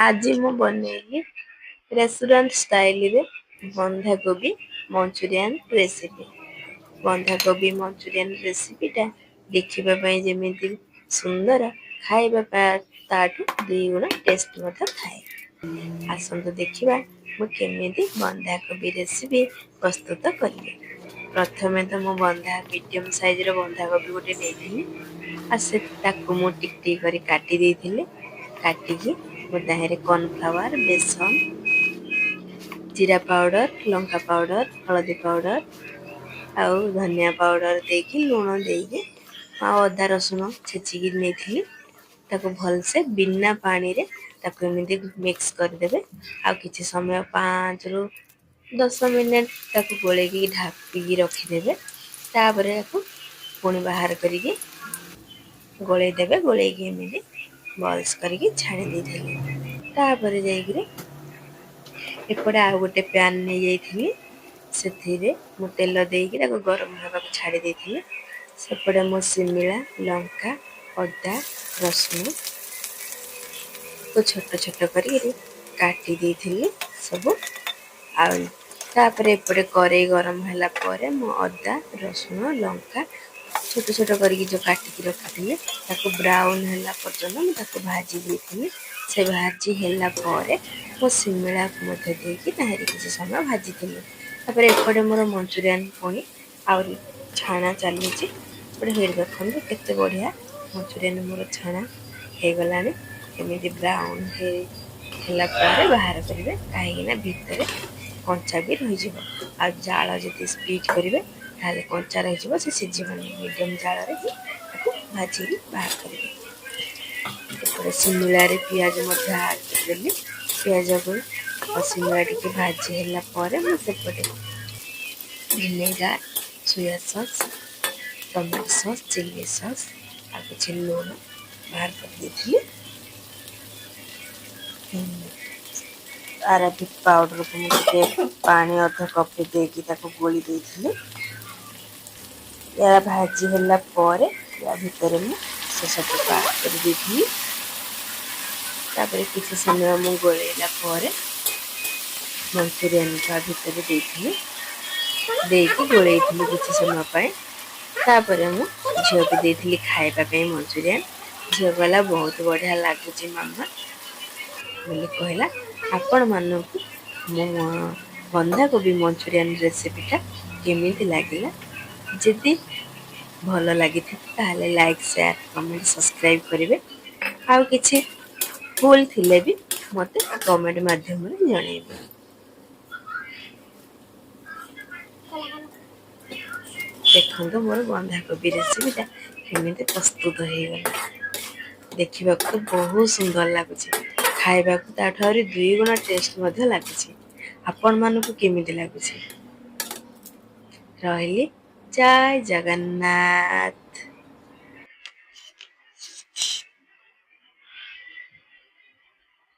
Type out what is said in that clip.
ଆଜି ମୁଁ ବନେଇଲି ରେଷ୍ଟୁରାଣ୍ଟ ଷ୍ଟାଇଲରେ ବନ୍ଧାକୋବି ମଞ୍ଚୁରିଆନ୍ ରେସିପି। ବନ୍ଧାକୋବି ମଞ୍ଚୁରିଆନ୍ ରେସିପିଟା ଦେଖିବା ପାଇଁ ଯେମିତି ସୁନ୍ଦର, ଖାଇବା ତାଠୁ ଦୁଇଗୁଣ ଟେଷ୍ଟ ମଧ୍ୟ ଥାଏ। ଆସନ୍ତୁ ଦେଖିବା ମୁଁ କେମିତି ବନ୍ଧାକୋବି ରେସିପି ପ୍ରସ୍ତୁତ କଲି। ପ୍ରଥମେ ତ ମୁଁ ମିଡ଼ିୟମ୍ ସାଇଜ୍ର ବନ୍ଧାକୋବି ଗୋଟେ ନେଇଥିଲି, ଆଉ ସେ ତାକୁ ମୁଁ ଟିକ ଟିକ କରି କାଟି ଦେଇଥିଲି। କାଟିକି ମୁଁ ତାହିଁରେ କର୍ଣ୍ଣଫ୍ଲାୱାର, ବେସନ, ଜିରା ପାଉଡ଼ର, ଲଙ୍କା ପାଉଡ଼ର, ହଳଦୀ ପାଉଡ଼ର ଆଉ ଧନିଆ ପାଉଡ଼ର ଦେଇକି, ଲୁଣ ଦେଇକି ଆଉ ଅଦା ରସୁଣ ଛେଚିକି ନେଇଥିଲି। ତାକୁ ଭଲସେ ବିନା ପାଣିରେ ତାକୁ ଏମିତି ମିକ୍ସ କରିଦେବେ, ଆଉ କିଛି ସମୟ 5ରୁ 10 ମିନିଟ୍ ତାକୁ ଗୋଳେଇକି ଢାଙ୍କିକି ରଖିଦେବେ। ତାପରେ ତାକୁ ପୁଣି ବାହାର କରିକି ଗୋଳେଇ ଦେବେ। ଗୋଳେଇକି ଏମିତି ବଲ୍ସ କରିକି ଛାଣି ଦେଇଥିଲି। ତାପରେ ଯାଇକିରି ଏପଟେ ଆଉ ଗୋଟେ ପ୍ୟାନ୍ ନେଇଯାଇଥିଲି। ସେଥିରେ ମୁଁ ତେଲ ଦେଇକି ତାକୁ ଗରମ ହେବାକୁ ଛାଡ଼ି ଦେଇଥିଲି। ସେପଟେ ମୁଁ ସିମିଳା, ଲଙ୍କା, ଅଦା, ରସୁଣ ଛୋଟ ଛୋଟ କରିକିରି କାଟି ଦେଇଥିଲି ସବୁ। ଆଉ ତାପରେ ଏପଟେ କରେଇ ଗରମ ହେଲା ପରେ ମୁଁ ଅଦା, ରସୁଣ, ଲଙ୍କା ଛୋଟ ଛୋଟ କରିକି ଯେଉଁ କାଟିକି ରଖିଥିଲି, ତାକୁ ବ୍ରାଉନ୍ ହେଲା ପର୍ଯ୍ୟନ୍ତ ମୁଁ ତାକୁ ଭାଜି ଦେଇଥିଲି। ସେ ଭାଜି ହେଲା ପରେ ମୁଁ ସିମିଳାକୁ ମଧ୍ୟ ଦେଇକି ତାହିଁରେ କିଛି ସମୟ ଭାଜିଥିଲି। ତାପରେ ଏପଟେ ମୋର ମଞ୍ଚୁରିଆନ୍ ପୁଣି ଆହୁରି ଛାଣା ଚାଲିଛି। ଏପଟେ ହେଇଠି ଦେଖନ୍ତୁ, କେତେ ବଢ଼ିଆ ମଞ୍ଚୁରିଆନ୍ ମୋର ଛାଣା ହେଇଗଲାଣି। ଏମିତି ବ୍ରାଉନ୍ ହେଲା ପରେ ବାହାର କରିବେ, କାହିଁକିନା ଭିତରେ କଞ୍ଚା ବି ରହିଯିବ। ଆଉ ଜାଳ ଯଦି ସ୍ପିଡ଼ କରିବେ, ତାହେଲେ କଞ୍ଚା ରହିଯିବ, ସେ ସିଝିବନି। ମିଡ଼ିୟମ୍ ଜାଳରେ ହିଁ ତାକୁ ଭାଜିକି ବାହାର କରିବେ। ଏପଟେ ସିମିଳାରେ ପିଆଜ ମଧ୍ୟ ଆଡ଼୍ କରିଦେଲି। ପିଆଜକୁ ଆଉ ସିମିଳା ଟିକେ ଭାଜି ହେଲା ପରେ ମୁଁ ସେପଟେ vinegar, soya sauce, tomato sauce, chilli sauce ଆଉ କିଛି ଲୁଣ ବାହାର କରିଦେଇଥିଲି। ଆରାବିକ୍ ପାଉଡ଼ରକୁ ମୁଁ ଟିକେ ପାଣି ଅଧ କପ୍ ଦେଇକି ତାକୁ ଗୋଳି ଦେଇଥିଲି। ଏହା ଭାଜି ହେଲା ପରେ ୟା ଭିତରେ ମୁଁ ସେସବୁକୁ ଆଡ଼୍ କରିଦେଇଥିଲି। ତାପରେ କିଛି ସମୟ ମୁଁ ଗୋଳେଇଲା ପରେ ମଞ୍ଚୁରିଆନ୍ ତା ଭିତରେ ଦେଇଥିଲି। ଦେଇକି ଗୋଳେଇଥିଲି କିଛି ସମୟ ପାଇଁ। ତାପରେ ମୁଁ ଝିଅକୁ ଦେଇଥିଲି ଖାଇବା ପାଇଁ ମଞ୍ଚୁରିଆନ୍। ଝିଅ କହିଲା, "ବହୁତ ବଢ଼ିଆ ଲାଗୁଛି ମାମା" ବୋଲି କହିଲା। ଆପଣମାନଙ୍କୁ ମୋ ବନ୍ଧାକୋବି ମଞ୍ଚୁରିଆନ୍ ରେସିପିଟା କେମିତି ଲାଗିଲା? ଯଦି ଭଲ ଲାଗିଥିବ, ତାହେଲେ ଲାଇକ୍, ସେୟାର, କମେଣ୍ଟ, ସବସ୍କ୍ରାଇବ୍ କରିବେ। ଆଉ କିଛି ଭୁଲ ଥିଲେ ବି ମୋତେ କମେଣ୍ଟ ମାଧ୍ୟମରେ ଜଣେଇବେ। ଦେଖନ୍ତୁ, ମୋର ବନ୍ଧାକୋବି ରେସିପିଟା କେମିତି ପ୍ରସ୍ତୁତ ହେଇଗଲା। ଦେଖିବାକୁ ତ ବହୁତ ସୁନ୍ଦର ଲାଗୁଛି, ଖାଇବାକୁ ତାଠୁ ଆହୁରି ଦୁଇଗୁଣ ଟେଷ୍ଟ ମଧ୍ୟ ଲାଗୁଛି। ଆପଣମାନଙ୍କୁ କେମିତି ଲାଗୁଛି? ରହିଲି, ଜୟ ଜଗନ୍ନାଥ।